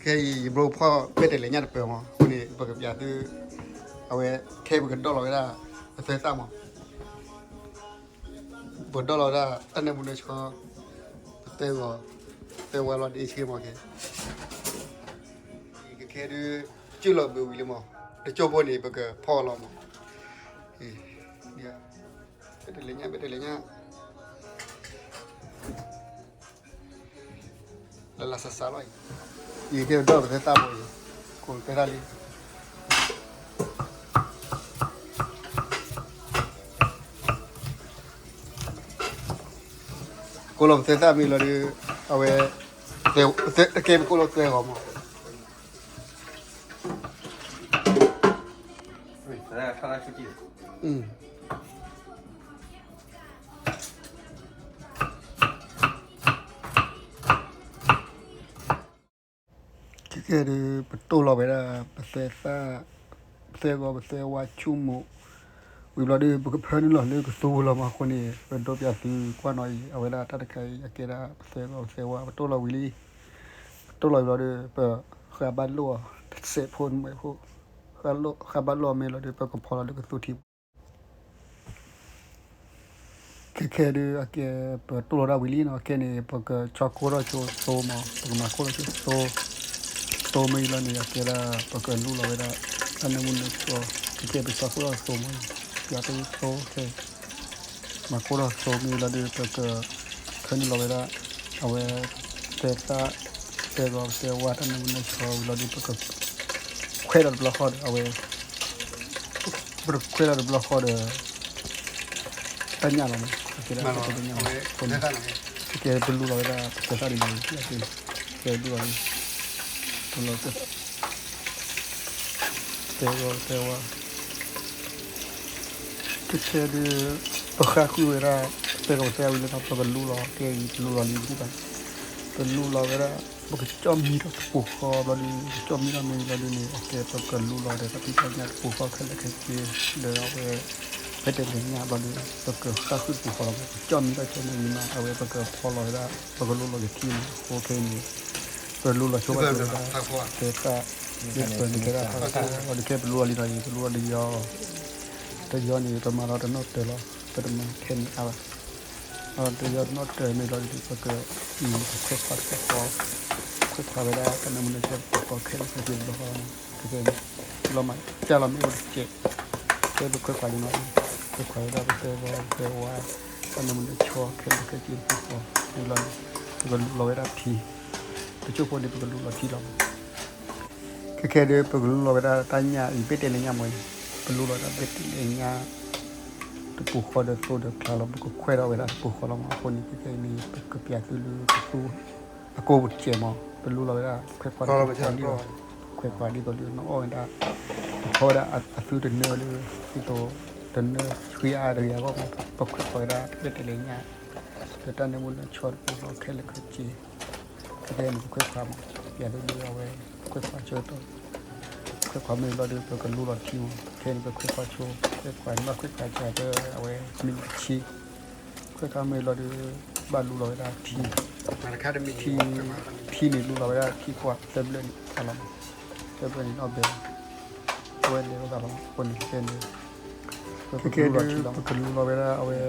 ခဲအံၤ ယဘျီဖီၣ်ဘဲၣ်တဲးလဲးညၣ်တပၢၤမး, အဃိန့ၣ် ပကပျးသု, အဝဲ ခဲအံၤပကဒီၣ်လီၤဝဲဒၣ် ပသၢသၣ်မး, ပကဒီၣ်လီၤဝဲဒၣ် တၢ်နၢမူနၢဆှီ ပသၢဂီၤ, သၢဝါလီၤဒ်အံၤဆ့မး, ခဲ ခဲဒုး ကၠူၣ်လီၤဘုးဝံၤလံမး, တကၠိၢ်ဖိန့ၣ် ပကဖီၣ်လီၤမး, ဘဲၣ်တဲးလဲးညၣ် ဘဲၣ်တဲးလဲးညၣ် လၢလၢစးစးလီၤအံၤ, ယကဲဒီၣ်ပသၢသၣ်ဖိအံၤ, ကိးသၢသၣ်လံ, ကိးလီၤပသၢသၣ်မ့ၢ်လီၤဒီး အဝဲ တကဲပကိးလီၤသၢဂီၤမး, ခဲကဲဒုး ပတိၢ်လီၤဝဲဒၣ် ပသၢသၣ်, ပသၢဂီၤ ပသၢဝါဆူၣ်မိၢ်, ဝံၤဘျီဒုး ပကဖၢနုာ်လီၤလၢကသူလီၤမးအဃိန့ၣ် ပဒိးပျးသုကွၢ်နီၤအံၤ အဝဲဒၣ်တၢ်တခါအံၤ အကဲဒၣ်ပသၢဂီၤ ပသၢဝါ ပတိၢ်လီၤဝံၤလံ, ပတိၢ်လီၤဝံၤဘျီဒုး ပဃးဘၣ်လိၣ်အီၤ တစဲးဖိနွဲၣ်ဖိ, ဃးဘၣ်လိၣ်အီၤမ့ၢ်လီၤဒီး ပကဖီလီၤလၢကသူထံ ခဲခဲဒုး အကဲ ပတိၢ်လီၤဒၣ်ဝံၤလံနီၤ, ခဲန့ၣ် ပကဆီခိၣ်ထီၣ်ဆိသိမး, ပကမၤခိၣ်ထီၣ်ဆိသိ, သိမ့ၢ်လီၤန့ၣ် အကဲဒၣ် ပကလူလီၤဝဲဒၣ် တၢ်နၢမူနၢဆှီ, ခဲခဲပဆီခိၣ်ထီၣ်သိမး, ပျးသိသိခဲ မၤခိၣ်ထီၣ်သိမ့ၢ်လီၤဒီး ပက ဖၢနုာ်လီၤဝဲဒၣ် အဝဲ သၢသၣ် သၢဂီၤ သၢဝါ တၢ်နၢမူနၢဆှီဝံၤလီၤဒီး ပက ခွဲးဒီးတဘျီဃီဒီး အဝဲ ပတခွဲးဒီးတဘျီဃီဒီး တၢ်ညၣ်လီၤမး, ကဲဒၣ်တၢ်ညၣ်လီၤ, အဃိန့ၣ် ကဲပလူလီၤဝဲဒၣ် ပသၢသၣ်ဒ်န့ၣ်, ကဲဒူၣ်လီၤလံ, ပလူလီၤ သၢဂီၤသၢဝါ ကဲဒုး ပဃၣ်ဃုာ်ဝဲဒၣ် သၢဂီၤသၢဝါဝံၤလၢနီၤ ပကလူလီၤ, ကဲအံၤ ပလူလီၤလံဒ်သိး ပလူလီၤဝဲဒၣ် ပကကၠီၣ်မံထီၣ်တပူၤဃီဘျီဒီး ပကကၠီၣ်မံထီၣ်မ့ၢ်ဘျီဒုးန့ၣ် အကဲပကလူလီၤဒီး တၢ်ဖံးတၢ်ညၣ်တပူၤဃီခဲလၢာ်ခဲဆ့ ဒီးအဝဲ ဖဲတဲလဲၤညၣ်ဘျီဒီး ပကဃၣ်ဃုာ်တပူၤဃီလီၤမး, ပကကၠီၣ်မံထီၣ်ဆိမ့ၢ်ဝံၤမး အဝဲပကဖီလီၤဝဲဒၣ် ပကလူလီၤကထံမး, အဃိခဲအံၤန့ၣ် ပလူလီၤဆိဘၣ်တဲဝဲဒၣ် သၢသၣ် မ့ၢ်ပၢၤန့ၣ် ကဲဒၣ်သၢသၣ်လီၤဒီး ခဲပလူလီၤလံနီၤအံၤ ပလူလီၤတယီ တယီန့ၣ် ပမၤလီၤတနီၣ်တၢၤလီၤ, ပတမၤထဲန့ၣ်အါဘၣ်, တယီတနီၣ်တၢၤမ့ၢ်လီၤဒီး ပက ပခွဲးခွါတပူၤဃီ, ခွဲးခွါဝဲဒၣ် တၢ်နၢမူနၢဆှီတပူၤဃီခဲလၢာ်ခဲဆ့တဘျီဃီလီၤမး, ခဲကဲန့ၣ် လီၤမး ကၢ်လီၤမ့ၢ်အိၣ်တစဲး, ဖဲပခွဲးခွါလံနီၤအံၤ ခွဲးခွါဝဲဒၣ် ပသၢဂီၤ ပသၢဝါ တၢ်နၢမူနၢဆှီခဲလၢာ်ခဲဆ့တပူၤဃီ မ့ၢ်လီၤန့ၣ် ပကလူလီၤဝဲဒၣ်ထံ, ပကၠိၢ်ဖိန့ၣ် ပကလူလီၤထံလီၤမး, ခဲခဲဒုး ပကလူလီၤဝဲဒၣ်တၢ်ညၣ်အံၤ ဘဲၣ်တဲလဲၤညၣ်မးအံၤ, ပလူလီၤဝဲဒၣ်ဘဲၣ်တဲလဲၤညၣ် တပူၤဃီဒီးသိဒီးကျါလီၤ, ပကခွဲးထီၣ်ဝဲဒၣ်တပူၤဃီလီၤမး, အဃိန့ၣ် ခဲခဲအံၤန့ၣ် ပကပျးသုလၢကသူ အကိးပူၤတစဲးမး, ပလူလီၤဝဲဒၣ် ခွဲးခွါတပူၤဃီလံလီၤ, ခွဲးခွါဒ်သိးလၢနအီၣ်ဝဲဒၣ် ပဖီဝဲဒၣ်အသုတနၢလၢ ဒ်သိး တနၢဆှံအါတဂ့ၤအဂီၢ်မး, ပခွဲးခွါဝဲဒၣ်ဘဲၣ်တဲလဲၤညၣ် ဒီးတၢ်နၢမူနၢဆှီတပူၤဃီခဲလၢာ်ခဲဆ့ ခဲကဲန့ၣ် ပခွဲးခွါမး, ပျးသုလၢအဝဲ ခွဲးခွါဆိတီၢ်, ခွဲးခွါမ့ၢ်ဘျီဒီး ပကလူလီၤထံမး, ခဲန့ၣ် ပခွဲးခွါဆိ, ခွဲးခွါန့ၣ် ဘၣ်ခွဲးခွါကဒီး အဝဲမံးနံးတဆံ, ခွဲးခွါမ့ၢ်ဘျီဒီး ဘၣ်လူလီၤဝဲဒၣ်ထံ, ထံ, ထံန့ၣ်လူလီၤဝဲဒၣ်ထံကွၢ်သၢဘျဲၣ်န့ၣ်အလီၤမး, သၢဘျဲၣ်န့ၣ် အီၣ်ဘဲ အဝဲလဲၤဝဲဒၣ်လီၤမး, အဃိန့ၣ်ခဲန့ၣ် ခဲခဲဒုး ပကလူလီၤဝဲဒၣ်အဝဲ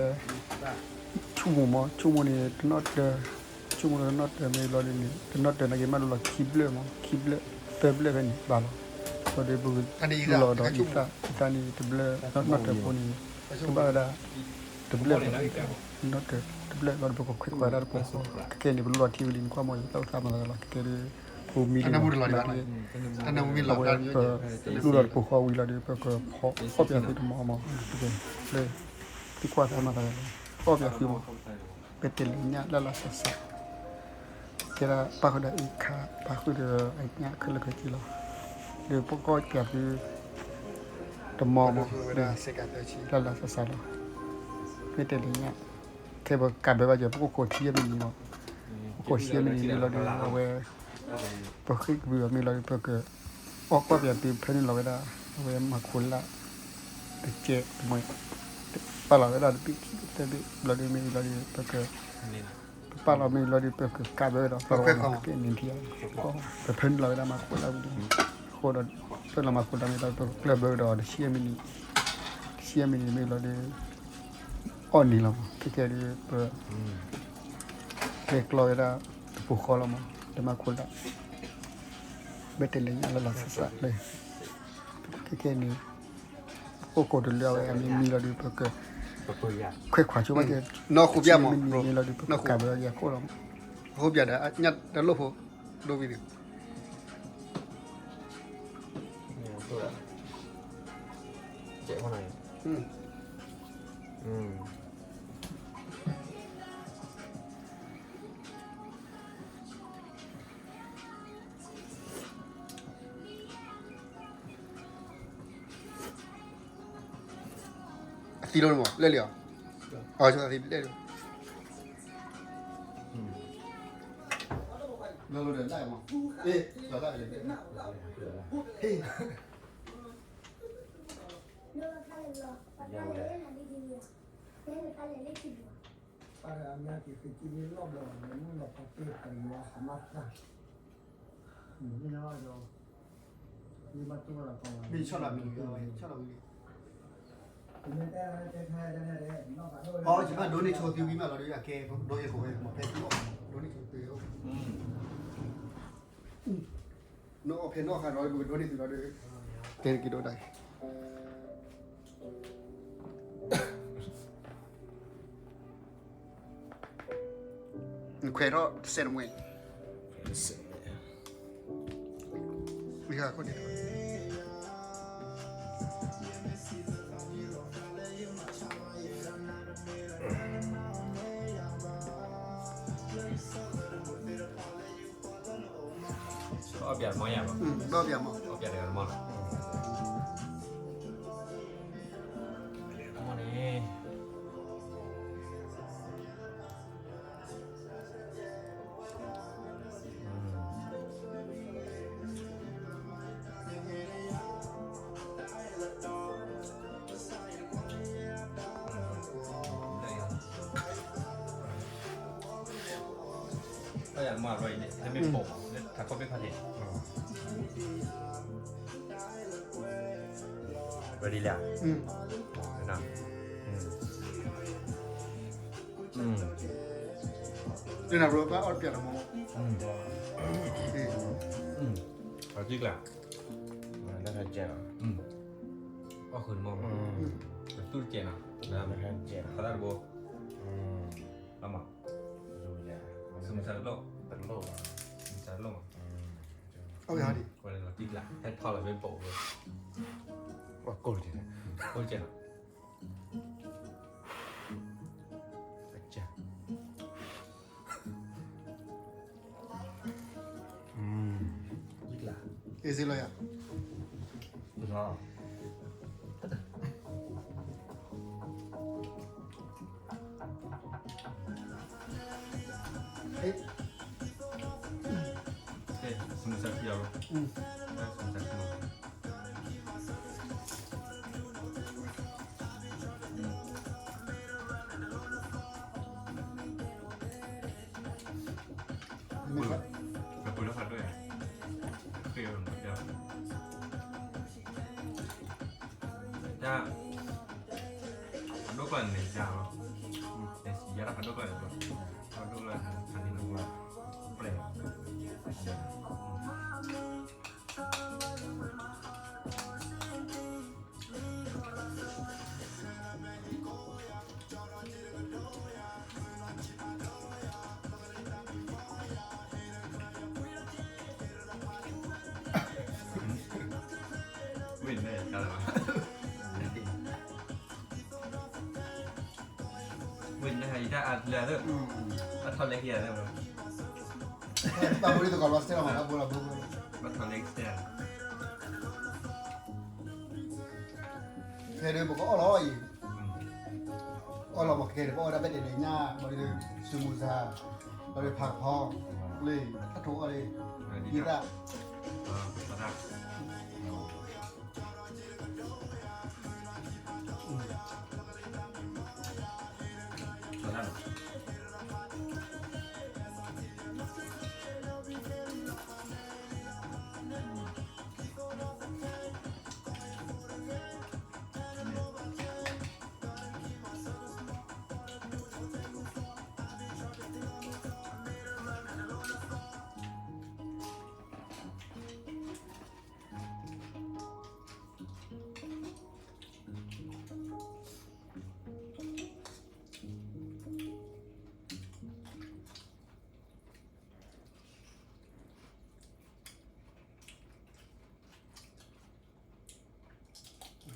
ဆူၣ်မိၢ်မး, ဆူၣ်မိၢ်န့ၣ် တနီၣ်တၢၤ, ဆူၣ်မိၢ်န့ၣ်တနီၣ်တၢၤမ့ၢ်ဘျီဒ်န့ၣ် တနီၣ်တၢၤနာ်က့ၤမးလူလီၤခံဘျဲၣ်မး, ခံဘျဲၣ်, သၢဘျဲၣ်ဖဲန့ၣ်ဘၣ်လီၤ, ဘျီဒီးပကလူလီၤဒီးအံသၣ်, အံသၣ်န့ၣ်တဘျဲၣ်, နီၣ်တၢၤဖိန့ၣ် ကဘၣ်ဝဲဒၣ် တဘျဲၣ်ဘၣ်, နီၣ်တၢၤတဘျဲၣ်ဘျီဒီး ပကခွဲးခွါဒၣ်တပူၤဃီ, ခဲခဲန့ၣ် ပလူလီၤထံဝံၤလံ နကွၢ်မး ယသၣ်အိၣ်သးမၤသးလီၤ, ခဲခဲဒုး ပမံလံမး, အဝဲပလူလီၤတပူၤဃီဝံၤလီၤဒီး ပကဖီအီၣ်ပၠးသုတမီၤမး, ခဲခဲ လၢ သုကွၢ်သးမၤသးလီၤ, အီၣ်ပၠးသုမး, ဘဲၣ်တဲလဲၤညၣ်လၢလၢ်ဆးဆး, ကဲဒၣ်ပၣ်ဃုာ်ဒီးအံခါ, ပၣ်ဃုာ်ဒီးအညၣ်ခဲလၢာ်ခဲဆ့လီၤ, ဒီးပကအီၣ်ပၠးသု တမီၤမး, လၢလၢ်ဆးဆးလီၤ, ဘဲၣ်တဲလဲၤညၣ်, ခဲပကးဘၢဘၣ်ကဲ ပကခိးထံမ့ၢ်နံၤမး, ပခိးထံမ့ၢ်နံၤမ့ၢ်လီၤဒီး အဝဲ ပဃ့ၢ်ကဘုးအီၤမ့ၢ်လီၤဒီး ပက အီၣ်ကွၢ်ပၠးသုဖၢနုာ်လီၤဝဲဒၣ် အဝဲမၤခိးလၢ် တကဲးတမှဲး ပာ်လီၤဝဲဒၣ်တဘ့ၣ်ခံဘ့ၣ်သၢဘ့ၣ်ဘျီဒီးမ့ၢ်လီၤဒီး ပက ပပာ်လီၤမ့ၢ်လီၤဒီး ပကကးဘၢဒီး ပကဲန့ၣ်ထံၣ်, ပဖၢနုာ်လီၤဝဲဒၣ်မၤခိၣ်လၢဝံၤဒီး, အဃိဒီး ပလီၤမၤခိၣ်တၢ်မ့ၢ်ဒီး ပကကျၢၢ်ဘၢဒီး တဆံယဲၢ်မံးနံး, တဆံယဲၢ်မံးနံးမ့ၢ်လီၤဒီး အီၣ်န့ၢ်လီၤမး, ခဲကဲဒီး ပ ကဲကျီဝဲဒၣ် တပူၤဃီလီၤမး, တမၤခိၣ်လၢ ဘၣ်တဲလဲၤညါလၢလီၤဆးဆးလၢ ခဲကဲန့ၣ် အိၣ်ကိးတလၢအဝဲအမ့ၢ်မံလီၤဒီး ပက ခွဲးခွးဆိဘၣ်ကဲ, နီၢ်ဃူဘျၣ်မး မံလီၤဒီး ပကကးဘၢယၤခိၣ်လီၤမး, ဃူဘျၣ်ဒီး ညၣ်တလိၣ်ဖိ ဒိၣ်ဝံၤဒီး အသံလီၤမး လဲၣ်လံဧါ, အသံလဲၣ်လံ, လၢလၢဒီးလၢမး, အ့ၣ်, လၢလၢ, ဟ့ၣ် မ့ၢ်ဆီၣ်လီၤမံၤလီၤ, ဆီၣ်လီၤမံၤလီၤ, အီ ယဘၣ်ဒိးန့ၢ်ဆိသုဝံၤမးလီၤဒီး အကဲ ဒိးယဲၢ်ခိၣ်ဝဲ မ့ၢ်ဖဲသုအီၣ် ဒိးန့ၢ်ဆိသု, နအီၣ်ဖဲနီၢ်ခါဒီး ပကဒိးန့ၢ်သုလီၤဒီး တဲတက့ၤဒိးဒၣ် နခွဲးထီၣ်တစဲးတမှဲ, အီၣ်ပၠးတမီၢ်ယၤဘၣ်, အီၣ်ပၠးတဂၤတမီၢ်လီၤ, တမီၢ်န့ၣ် တၢ်ယၤမၤရၢအံၤန့ၣ် နမ့ၢ်ပိာ်မး လၢထးခီၣ်ဘ့ၣ်ခီၣ်ထံး ready လံဧါ, န နဘျီဘၣ်အီၣ်တပျးတမီၢ်, အီၣ်ကျါ, အီၣ်ဃုာ်တမီၢ်, တူၢ်တကဲးနီၤ, ခီတၢ်တဘိ, လီၤမး, စမုစးတလိၣ်, စမုစးတလိၣ်မး, လီၤတံၢ်ကျါ ဟဲထီၣ်လီၤမ့ၢ်ပိာ်ဝဲ, ကိၢ်တကဲးနီၤ, အကဲ အ့စ့လီၤယၤ, စမုစးခံလီၤ, စမုစးခံလီၤ. ပပူၤလၢဖးဒိၣ်ယါ, ဃ့အီၤ, တၢ်, ဖးဒိၣ်ကျါန့ၣ်ယါလီၤ, ယါတၢ်ဖးဒိၣ်ကျါန့ၣ်, ဖးဒိၣ်ကျါန့ၣ် ဖးန့ၣ်လီၤ, ပျဲၢ် ဝ့ၢ်န့ၣ် ဝ့ၢ်န့ၣ် ယတၢ်အါတလၢသၢ, ဘၣ်ထီၣ်လဲက့ၤသၢ, ဘၣ်ထီၣ်လဲက့ၤသၢ, ခဲဒၣ်ပကအီၣ်လီၤအံၤ, အီၣ်လီၤမး ခဲဒၣ်ပအီၣ်ဒၣ်ဘၣ်တဲဒၣ်ညၣ် ဘၣ်ဒီး စမူစါ, ဘၣ်ဒီးဖးကဖီ, လၢအထီၣ်အီၣ်လၢ ဒ်သၣ် ပတၢ်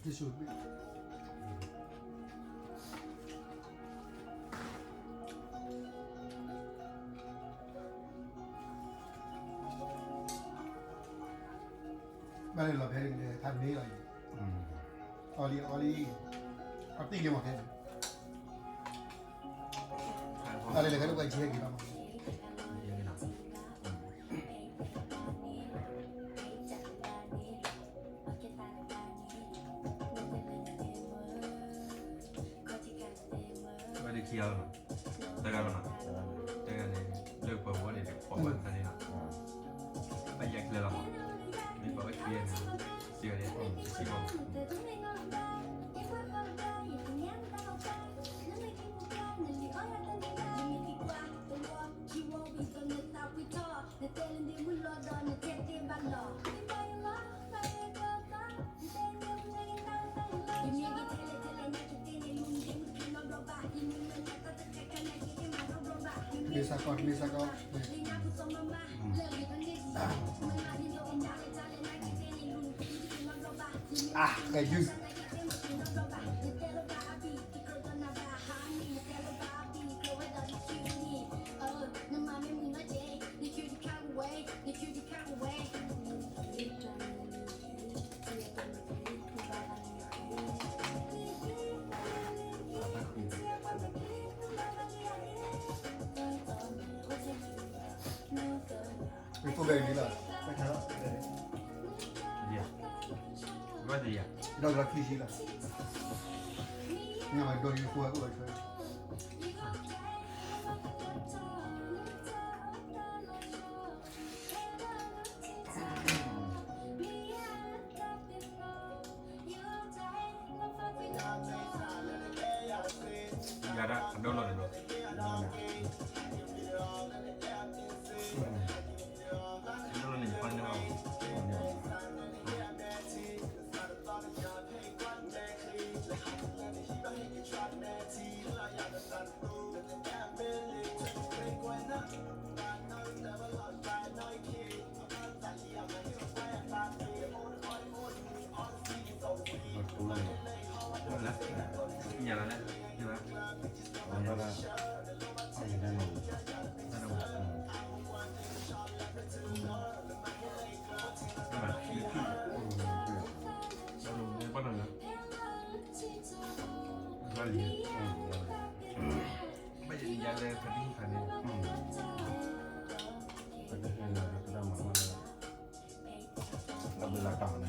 ယ့ၣ်ၡူး ဘၣ်လၢလီၤဖဲန့ၣ် ဖးန့ၢ်လီၤအံၤ, အီလံ အီလံ, အီတံၢ်က့ၤမးဖဲန့ၣ်, အီလံလၢခဲဒိၣ်ပှဲၤဆံဟဲက့ၤလီၤမး. ဝဲဒၣ်ခံဂၤလီၤနီၤ, တဂၤလီၤနီၤ, တဂၤန့ၣ် လၢပှၤဝဲန့ၣ် ပှၤဝဲခါန့ၣ်နီၤ, ဘၣ်ယၤချ့လီၤ, မ့ၢ်ပှၤဝဲခံဂၤန့ၣ် စံးဝဲဒၣ် စံးဘၣ် မ့ၢ်စ့ၢ်ကီး မ့ၢ်စ့ၢ်ကီး, အါ ကဲယုၢ် မ့ၢ်ဖိဘဲၣ်န့ၣ်လီၤ, ဒီးလီၤခံဆံလီၤ, ညမၤဒိးယဖိအိၣ်လီၤဆၢ, ယၤဒၣ်အဒိလီၤန့ၣ်ဒီး, အဒိလီၤန့ၣ် ယဖီန့ၢ်ဘၣ်, ဘၣ်ယၤလၢဖးဒံၣ်ဖးန့ၣ်, ပကဟဲလၢကတၢၢ်မၤမၤလၢ လၢဘုလၢ်တီၤန့ၣ်,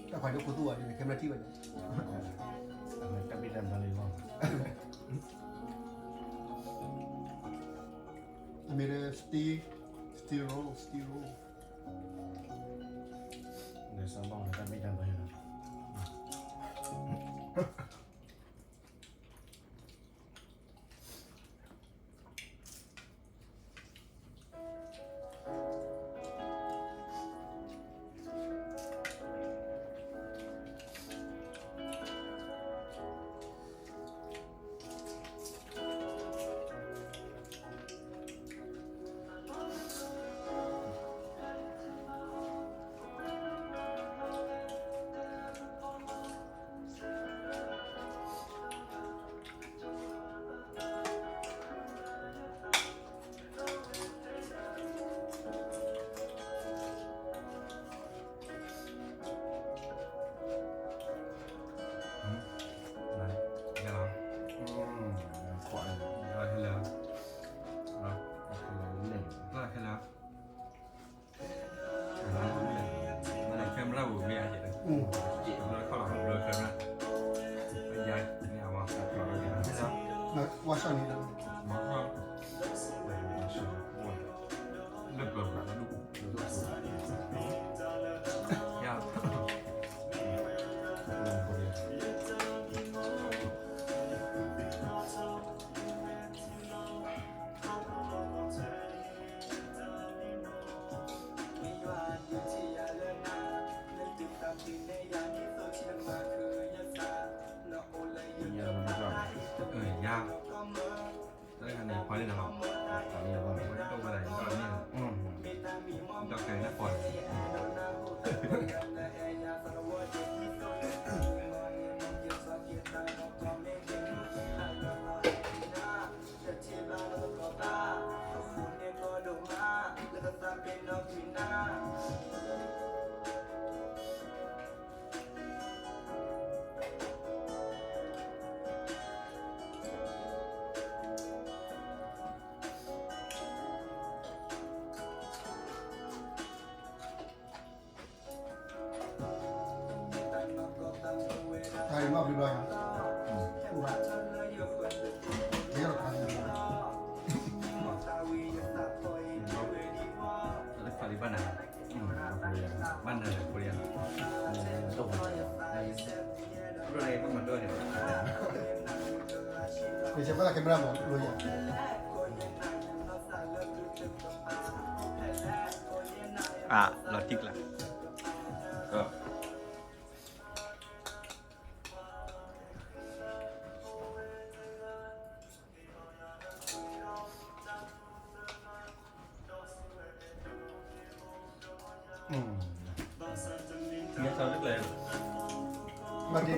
တၢ်ခွါဒ်ခိၣ်သူၣ်ဘၣ်န့ၣ် camera ထံၣ်ဘၣ်န့ၣ်, တၢ်ဘံၣ်တၢ်ဘၢလၢလီၤ, အမ့ၢ်လၢ steel, steel rod, steel rod, ဒီးစးဘၣ်ဝဲတၢ်ဘံၣ်တၢ်ဘၢလီၤ. camera ဘူးမ့ၢ်အါက့ၤ, ဘျီခီၣ်လီၤ ဘျီ camera, ယၤမ့ၢ်အါဝဲ, ဝါရှော့န့ၣ်, လၢပျီၤ, ယၤ ယၤ တၢ်န့ၣ် ခွါန့ၣ်လီၤ, ဝဲဒၣ်ဝဲဒၣ်ယတၢ်န့ၣ်, ဒီးကဲနၢ်ပီၢ်န့ၣ်, တၢ်အံၤမ့ၢ်ဘျုးဘျီယၤ, အိၣ်ဘၣ်, ယဲၢ်လီၤခါန့ၣ်, ဘၣ်နၤလဲၣ် ခိရံယါ, ဘၣ်နၤလဲၣ် ခိရံယါ, ဘၣ်နၤလဲၣ် ခိရံယါ, မ့ၢ်ဆဲးဘၣ်လၢ camera မး လိယၤ, အါ လီၤတံၢ်ကျါ မ့ၢ်တ့ၢ်န့ၣ် အဝဲခီၣ်ဒံးလ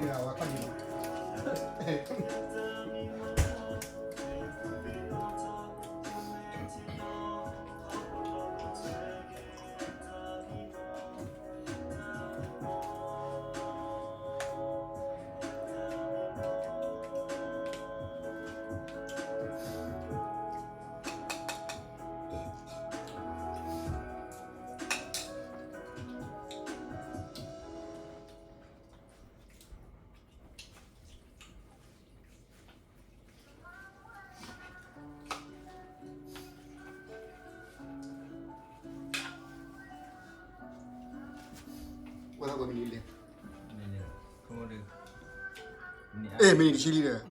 ီၤ. ဝဲဒၣ်ဝဲမနုၤလဲၣ်, အဲ မနုၤတဆံလံဒီး